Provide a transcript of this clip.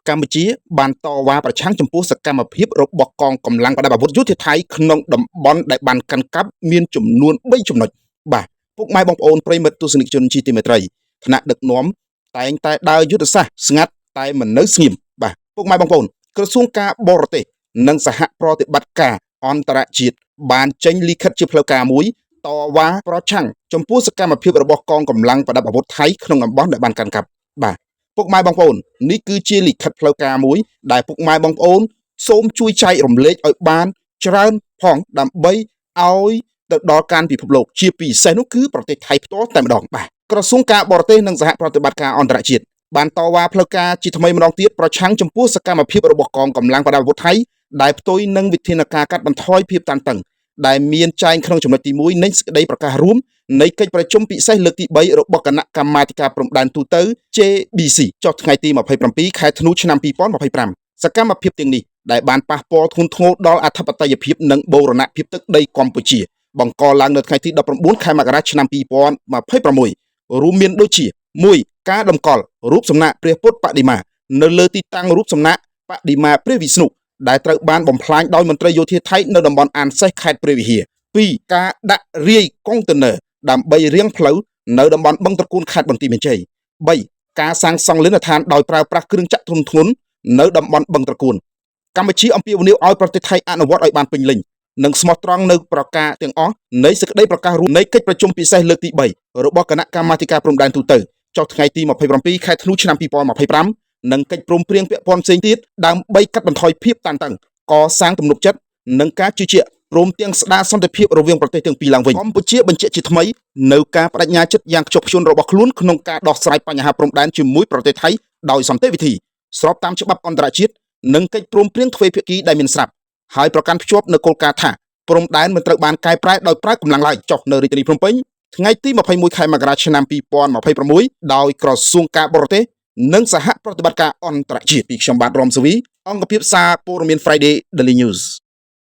កម្ពុជាបានតវ៉ាប្រឆាំងចំពោះសកម្មភាពរបស់កងកម្លាំងប្រដាប់អាវុធយោធាថៃក្នុងតំបន់ដែលបានកាន់កាប់មានចំនួន3ចំណុចបាទពុកម៉ែបងប្អូនប្រិយមិត្តទស្សនិកជនជាទីមេត្រីថ្នាក់ដឹកនាំតែងតែដើរយុទ្ធសាស្ត្រស្ងាត់តែមិននៅស្ងៀមបាទពុកម៉ែបងប្អូនក្រសួងការបរទេសនិងសហប្រតិបត្តិការអន្តរជាតិបានចេញលិខិតជាផ្លូវការមួយតវ៉ាប្រឆាំងចំពោះសកម្មភាពរបស់កងកម្លាំងប្រដាប់អាវុធថៃក្នុងតំបន់ដែលបានកាន់កាប់បាទ ពុកម៉ែបងប្អូននេះគឺជាលិខិតផ្លូវការមួយដែលពុកម៉ែបងប្អូនសូមជួយចែករំលែកឲ្យបានច្រើនផងដើម្បីឲ្យទៅដល់ការពិភពលោកជាពិសេសនោះគឺប្រទេសថៃផ្ទាល់តែម្ដងបាទក្រសួងការបរទេសនិងសហប្រតិបត្តិការអន្តរជាតិបានតវ៉ាផ្លូវការជាថ្មីម្ដងទៀតប្រឆាំងចំពោះសកម្មភាពរបស់កងកម្លាំងប្រដាប់អាវុធថៃដែលផ្ទុយនឹងវិធានការកាត់បន្ថយភាពតានតឹងដែលមានចែងក្នុងចំណុចទី1នៃសេចក្តីប្រកាសរួមនៃកិច្ចប្រជុំពិសេសលើកទី3របស់គណៈកម្មាធិការព្រំដែនទូទៅ JBC ចុះថ្ងៃទី27ខែធ្នូឆ្នាំ2025សកម្មភាពទាំងនេះដែលបានប៉ះពាល់ធ្ងន់ធ្ងរដល់អធិបតេយ្យភាពនិងបូរណភាពទឹកដីកម្ពុជាបង្កឡើងនៅថ្ងៃទី19ខែមករាឆ្នាំ2026រួមមានដូចជា1ការតម្កល់រូបសំណាកព្រះពុទ្ធបដិមានៅលើទីតាំងរូបសំណាកបដិមាព្រះវិស្ណុដែលត្រូវបានបំផ្លាញដោយមន្ត្រីយោធាថៃនៅតំបន់អានសេះខេត្តព្រះវិហារ2ការដាក់រាយកុងតឺន័រដើម្បីរាងផ្លូវនៅតំបន់បឹងត្រកួនខេត្តបន្ទាយមានជ័យ3ការសាងសង់លេណដ្ឋានដោយប្រើប្រាស់គ្រឿងចក្រធុនធ្ងន់នៅតំបន់បឹងត្រកួនកម្ពុជាអំពាវនាវឲ្យប្រទេសថៃអនុវត្តឲ្យបានពេញលេញនិងស្មោះត្រង់នៅប្រការទាំងអស់នៃសេចក្តីប្រកាសរួមនៃកិច្ចប្រជុំពិសេសលើកទី3របស់គណៈកម្មាធិការព្រំដែនទូទៅចុះថ្ងៃទី27ខែធ្នូឆ្នាំ2025និងកិច្ចព្រមព្រៀងពាក់ព័ន្ធផ្សេងទៀតដើម្បីកាត់បន្ថយភាពតានតឹងកសាងទំនុកចិត្តនិងការជឿជាក់ព្រមទាំងស្ដារសន្តិភាពរវាងប្រទេសទាំងពីរឡើងវិញកម្ពុជាបញ្ជាក់ជាថ្មីនៅការបដិញ្ញាចិត្តយ៉ាងខ្ជាប់ខ្ជួនរបស់ខ្លួនក្នុងការដោះស្រាយបញ្ហាព្រំដែនជាមួយប្រទេសថៃដោយសន្តិវិធីស្របតាមច្បាប់អន្តរជាតិនិងកិច្ចព្រមព្រៀងទ្វេភាគីដែលមានស្រាប់ហើយប្រកាន់ភ្ជាប់នៅគោលការណ៍ថាព្រំដែនមិនត្រូវបានកែប្រែដោយប្រើកម្លាំងឡើយចុះនៅរាជធានីភ្នំពេញថ្ងៃទី21ខែមករាឆ្នាំ2026ដោយក្រសួងការបរទេសនិងសហប្រតិបត្តិការអន្តរជាតិពីខ្ញុំបាទរមសវីអង្គភាពសារព័ត៌មាន Friday Daily News។